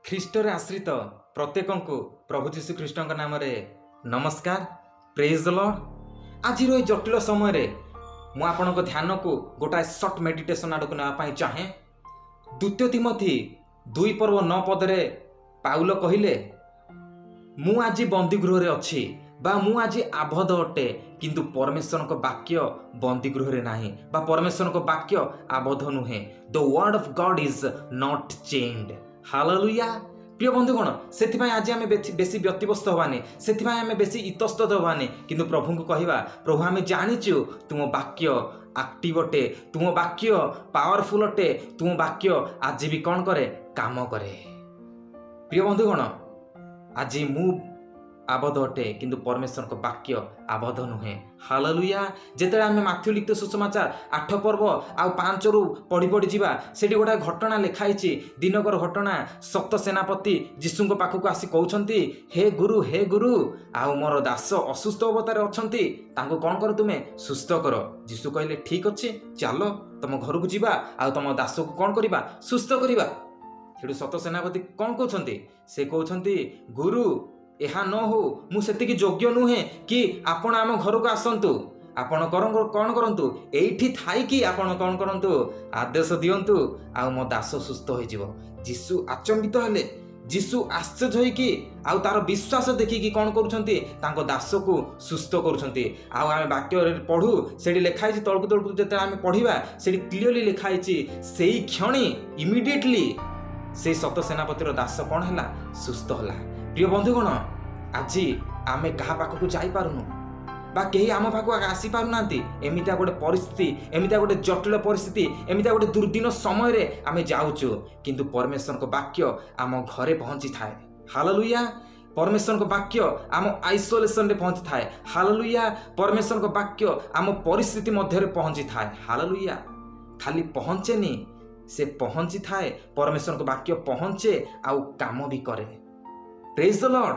ଖ୍ରୀଷ୍ଟରେ ଆଶ୍ରିତ ପ୍ରତ୍ୟେକଙ୍କୁ ପ୍ରଭୁ ଯୀଶୁ ଖ୍ରୀଷ୍ଟଙ୍କ ନାମରେ ନମସ୍କାର। ପ୍ରେଜ୍ ଲର୍ଡ। ଆଜିର ଏହି ଜଟିଳ ସମୟରେ ମୁଁ ଆପଣଙ୍କ ଧ୍ୟାନକୁ ଗୋଟାଏ ସର୍ଟ ମେଡିଟେସନ୍ ଆଡ଼କୁ ନେବା ପାଇଁ ଚାହେଁ। ଦ୍ୱିତୀୟ ତିମୋଥି 2 ପର୍ବ 9 ପଦରେ ପାଉଲ କହିଲେ, "ମୁଁ ଆଜି ବନ୍ଦୀଗୃହରେ ଅଛି ବା ମୁଁ ଆଜି ଆବଦ୍ଧ ଅଟେ, କିନ୍ତୁ ପରମେଶ୍ୱରଙ୍କ ବାକ୍ୟ ବନ୍ଦୀଗୃହରେ ନାହିଁ ବା ପରମେଶ୍ୱରଙ୍କ ବାକ୍ୟ ଆବଦ୍ଧ ନୁହେଁ।" The word of God is not chained. Hallelujah. ପ୍ରିୟ ବନ୍ଧୁଗଣ, ସେଥିପାଇଁ ଆଜି ଆମେ ବେଶୀ ବ୍ୟତିବ୍ୟସ୍ତ ହେବାନି, ସେଥିପାଇଁ ଆମେ ବେଶୀ ଇତସ୍ତତ ହେବାନି, କିନ୍ତୁ ପ୍ରଭୁଙ୍କୁ କହିବା, "ପ୍ରଭୁ, ଆମେ ଜାଣିଛୁ ତୁମ ବାକ୍ୟ ଆକ୍ଟିଭ ଅଟେ, ତୁମ ବାକ୍ୟ ପାୱାରଫୁଲ୍ ଅଟେ, ତୁମ ବାକ୍ୟ ଆଜି ବି କ'ଣ କରେ? କାମ କରେ।" ପ୍ରିୟ ବନ୍ଧୁଗଣ, ଆଜି ମୁଁ ଆବଦ୍ଧ ଅଟେ, କିନ୍ତୁ ପରମେଶ୍ୱରଙ୍କ ବାକ୍ୟ ଆବଦ୍ଧ ନୁହେଁ। ହାଲଲୁୟା। ଯେତେବେଳେ ଆମେ ମାଥ୍ୟୁ ଲିଖିତ ସୁସମାଚାର 8 ପର୍ବ ଆଉ 5ରୁ ପଢ଼ି ପଢ଼ି ଯିବା, ସେଠି ଗୋଟାଏ ଘଟଣା ଲେଖା ହେଇଛି, ଦିନକର ଘଟଣା। ସତ ସେନାପତି ଯୀଶୁଙ୍କ ପାଖକୁ ଆସି କହୁଛନ୍ତି, "ହେ ଗୁରୁ, ହେ ଗୁରୁ, ଆଉ ମୋର ଦାସ ଅସୁସ୍ଥ ଅବସ୍ଥାରେ ଅଛନ୍ତି, ତାଙ୍କୁ କ'ଣ କର? ତୁମେ ସୁସ୍ଥ କର।" ଯୀଶୁ କହିଲେ, "ଠିକ୍ ଅଛି, ଚାଲ, ତମ ଘରକୁ ଯିବା ଆଉ ତମ ଦାସକୁ କ'ଣ କରିବା? ସୁସ୍ଥ କରିବା।" ସେଠୁ ସତ ସେନାପତି କ'ଣ କହୁଛନ୍ତି? ସେ କହୁଛନ୍ତି, "ଗୁରୁ, ଏହା ନ ହଉ, ମୁଁ ସେତିକି ଯୋଗ୍ୟ ନୁହେଁ କି ଆପଣ ଆମ ଘରକୁ ଆସନ୍ତୁ। ଆପଣ କ'ଣ କରନ୍ତୁ? ଏଇଠି ଥାଇକି ଆପଣ କ'ଣ କରନ୍ତୁ? ଆଦେଶ ଦିଅନ୍ତୁ ଆଉ ମୋ ଦାସ ସୁସ୍ଥ ହୋଇଯିବ।" ଯୀଶୁ ଆଚମ୍ବିତ ହେଲେ। ଯୀଶୁ ଆଶ୍ଚର୍ଯ୍ୟ ହେଇକି ଆଉ ତାର ବିଶ୍ୱାସ ଦେଖିକି କ'ଣ କରୁଛନ୍ତି? ତାଙ୍କ ଦାସକୁ ସୁସ୍ଥ କରୁଛନ୍ତି। ଆଉ ଆମେ ବାକ୍ୟରେ ପଢ଼ୁ, ସେଠି ଲେଖା ହେଇଛି, ତଳକୁ ତଳକୁ ଯେତେବେଳେ ଆମେ ପଢ଼ିବା, ସେଠି କ୍ଲିଅରଲି ଲେଖା ହେଇଛି, ସେଇ କ୍ଷଣି, ଇମିଡ଼ିଏଟଲି ସେଇ ସତ ସେନାପତିର ଦାସ କ'ଣ ହେଲା? ସୁସ୍ଥ ହେଲା। ପ୍ରିୟ ବନ୍ଧୁଗଣ, ଆଜି ଆମେ କାହା ପାଖକୁ ଯାଇପାରୁନୁ ବା କେହି ଆମ ପାଖକୁ ଆସିପାରୁନାହାନ୍ତି। ଏମିତିଆ ଗୋଟେ ପରିସ୍ଥିତି, ଏମିତିଆ ଗୋଟେ ଜଟିଳ ପରିସ୍ଥିତି, ଏମିତିଆ ଗୋଟେ ଦୁର୍ଦିନ ସମୟରେ ଆମେ ଯାଉଛୁ, କିନ୍ତୁ ପରମେଶ୍ୱରଙ୍କ ବାକ୍ୟ ଆମ ଘରେ ପହଞ୍ଚିଥାଏ। ହାଲଲୁୟା। ପରମେଶ୍ୱରଙ୍କ ବାକ୍ୟ ଆମ ଆଇସୋଲେସନରେ ପହଞ୍ଚିଥାଏ। ହାଲଲୁୟା। ପରମେଶ୍ୱରଙ୍କ ବାକ୍ୟ ଆମ ପରିସ୍ଥିତି ମଧ୍ୟରେ ପହଞ୍ଚିଥାଏ। ହାଲଲୁୟା। ଖାଲି ପହଞ୍ଚେନି, ସେ ପହଞ୍ଚିଥାଏ। ପରମେଶ୍ୱରଙ୍କ ବାକ୍ୟ ପହଞ୍ଚେ ଆଉ କାମ ବି କରେ। ପ୍ରେଜ୍ ଦ ଲର୍ଡ।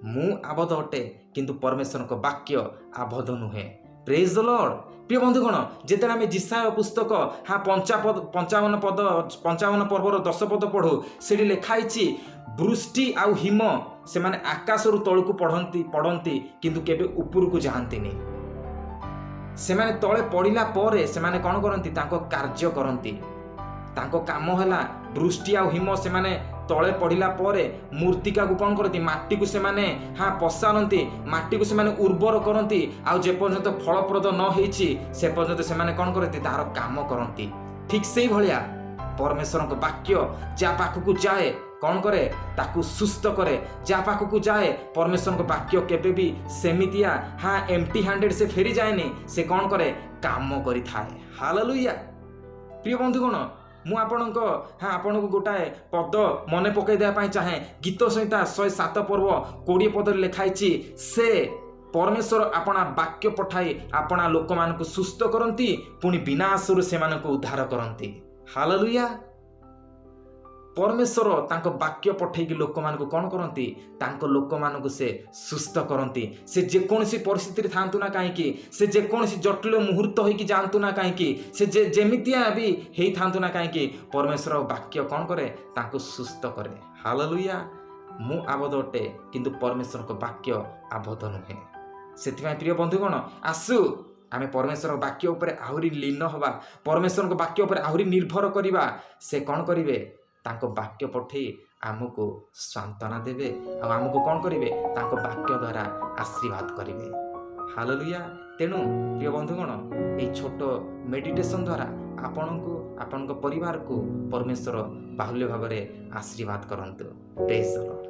ମୁଁ ଆବଦ୍ଧ ଅଟେ, କିନ୍ତୁ ପରମେଶ୍ୱରଙ୍କ ବାକ୍ୟ ଆବଦ୍ଧ ନୁହେଁ। ପ୍ରେଜ୍ ଦ ଲର୍ଡ। ପ୍ରିୟ ବନ୍ଧୁଗଣ, ଯେତେବେଳେ ଆମେ ଯିଶାଇୟ ପୁସ୍ତକ, ହଁ, 55 ପଦ, 55 ପର୍ବର 10 ପଦ ପଢ଼ୁ, ସେଠି ଲେଖା ହେଇଛି, ବୃଷ୍ଟି ଆଉ ହିମ ସେମାନେ ଆକାଶରୁ ତଳକୁ ପଡ଼ନ୍ତି, କିନ୍ତୁ କେବେ ଉପରକୁ ଯାଆନ୍ତିନି। ସେମାନେ ତଳେ ପଡ଼ିଲା ପରେ ସେମାନେ କ'ଣ କରନ୍ତି? ତାଙ୍କ କାର୍ଯ୍ୟ କରନ୍ତି। ତାଙ୍କ କାମ ହେଲା, ବୃଷ୍ଟି ଆଉ ହିମ ସେମାନେ ତଳେ ପଡ଼ିଲା ପରେ ମୃତ୍ତିକାକୁ କ'ଣ କରନ୍ତି? ମାଟିକୁ ସେମାନେ, ହଁ, ପସାରନ୍ତି, ମାଟିକୁ ସେମାନେ ଉର୍ବର କରନ୍ତି। ଆଉ ଯେପର୍ଯ୍ୟନ୍ତ ଫଳପ୍ରଦ ନ ହେଇଛି, ସେ ପର୍ଯ୍ୟନ୍ତ ସେମାନେ କ'ଣ କରନ୍ତି? ତାହାର କାମ କରନ୍ତି। ଠିକ୍ ସେଇଭଳିଆ ପରମେଶ୍ୱରଙ୍କ ବାକ୍ୟ ଯାହା ପାଖକୁ ଯାଏ, କ'ଣ କରେ? ତାକୁ ସୁସ୍ଥ କରେ। ଯାହା ପାଖକୁ ଯାଏ, ପରମେଶ୍ୱରଙ୍କ ବାକ୍ୟ କେବେ ବି ସେମିତିଆ, ହଁ, ଏମ୍ଟି ହ୍ୟାଣ୍ଡେଡ୍ ସେ ଫେରି ଯାଏନି। ସେ କ'ଣ କରେ? କାମ କରିଥାଏ। ହାଲଲୁୟା। ପ୍ରିୟ ବନ୍ଧୁଗଣ, ମୁଁ ଆପଣଙ୍କ, ହଁ, ଆପଣଙ୍କୁ ଗୋଟାଏ ପଦ ମନେ ପକାଇ ଦେବା ପାଇଁ ଚାହେଁ। ଗୀତ ସଂହିତା 107 ପର୍ବ 20 ପଦରେ ଲେଖା ହେଇଛି, ସେ ପରମେଶ୍ୱର ଆପଣା ବାକ୍ୟ ପଠାଇ ଆପଣା ଲୋକମାନଙ୍କୁ ସୁସ୍ଥ କରନ୍ତି, ପୁଣି ବିନାଶରୁ ସେମାନଙ୍କୁ ଉଦ୍ଧାର କରନ୍ତି। ହାଲଲୁୟା। ପରମେଶ୍ୱର ତାଙ୍କ ବାକ୍ୟ ପଠେଇକି ଲୋକମାନଙ୍କୁ କ'ଣ କରନ୍ତି? ତାଙ୍କ ଲୋକମାନଙ୍କୁ ସେ ସୁସ୍ଥ କରନ୍ତି। ସେ ଯେକୌଣସି ପରିସ୍ଥିତିରେ ଥାଆନ୍ତୁ ନା କାହିଁକି, ସେ ଯେକୌଣସି ଜଟିଳ ମୁହୂର୍ତ୍ତ ହେଇକି ଯାଆନ୍ତୁ ନା କାହିଁକି, ସେ ଯେମିତିଆ ବି ହେଇଥାନ୍ତୁ ନା କାହିଁକି, ପରମେଶ୍ୱର ବାକ୍ୟ କ'ଣ କରେ? ତାଙ୍କୁ ସୁସ୍ଥ କରେ। ହାଲଲୁୟା। ମୁଁ ଆବଦ୍ଧ ଅଟେ, କିନ୍ତୁ ପରମେଶ୍ୱରଙ୍କ ବାକ୍ୟ ଆବଦ୍ଧ ନୁହେଁ। ସେଥିପାଇଁ ପ୍ରିୟ ବନ୍ଧୁଗଣ, ଆସୁ ଆମେ ପରମେଶ୍ୱରଙ୍କ ବାକ୍ୟ ଉପରେ ଆହୁରି ଲୀନ ହେବା, ପରମେଶ୍ୱରଙ୍କ ବାକ୍ୟ ଉପରେ ଆହୁରି ନିର୍ଭର କରିବା। ସେ କ'ଣ କରିବେ? ତାଙ୍କ ବାକ୍ୟ ପଠେଇ ଆମକୁ ସାନ୍ତ୍ୱନା ଦେବେ ଆଉ ଆମକୁ କ'ଣ କରିବେ? ତାଙ୍କ ବାକ୍ୟ ଦ୍ୱାରା ଆଶୀର୍ବାଦ କରିବେ। ହାଲଲୁୟା। ତେଣୁ ପ୍ରିୟ ବନ୍ଧୁଗଣ, ଏଇ ଛୋଟ ମେଡିଟେସନ୍ ଦ୍ୱାରା ଆପଣଙ୍କୁ, ଆପଣଙ୍କ ପରିବାରକୁ ପରମେଶ୍ୱର ବାହୁଲ୍ୟ ଭାବରେ ଆଶୀର୍ବାଦ କରନ୍ତୁ। ପ୍ରେଜ୍।